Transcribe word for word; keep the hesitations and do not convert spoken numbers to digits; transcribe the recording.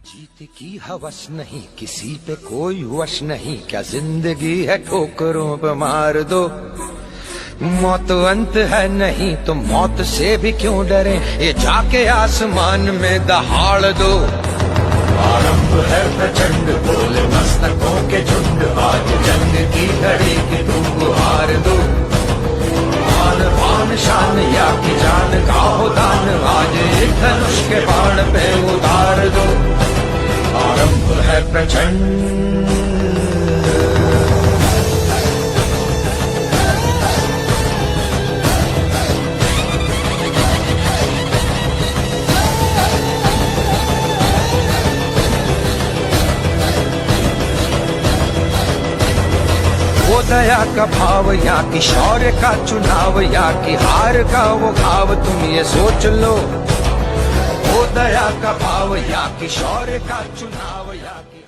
जीत की हवस नहीं, किसी पे कोई वश नहीं, क्या जिंदगी है ठोकरों पे मार दो। मौत अंत है नहीं तो मौत से भी क्यों डरें, ये जाके आसमान में दहाड़ दो। आरंभ है प्रचंड, बोले मस्तकों के झुंड, आज जंग की घड़ी की तुम गुहार दो। आन बान शान या कि जान का हो दान, आज एक धनुष के बाण पे उतार दो। आरंभ है प्रचंड। वो दया का भाव या कि शौर्य का चुनाव, या कि हार का वो घाव, तुम ये सोच लो। वो दया का भाव या कि शौर्य का चुनाव, या कि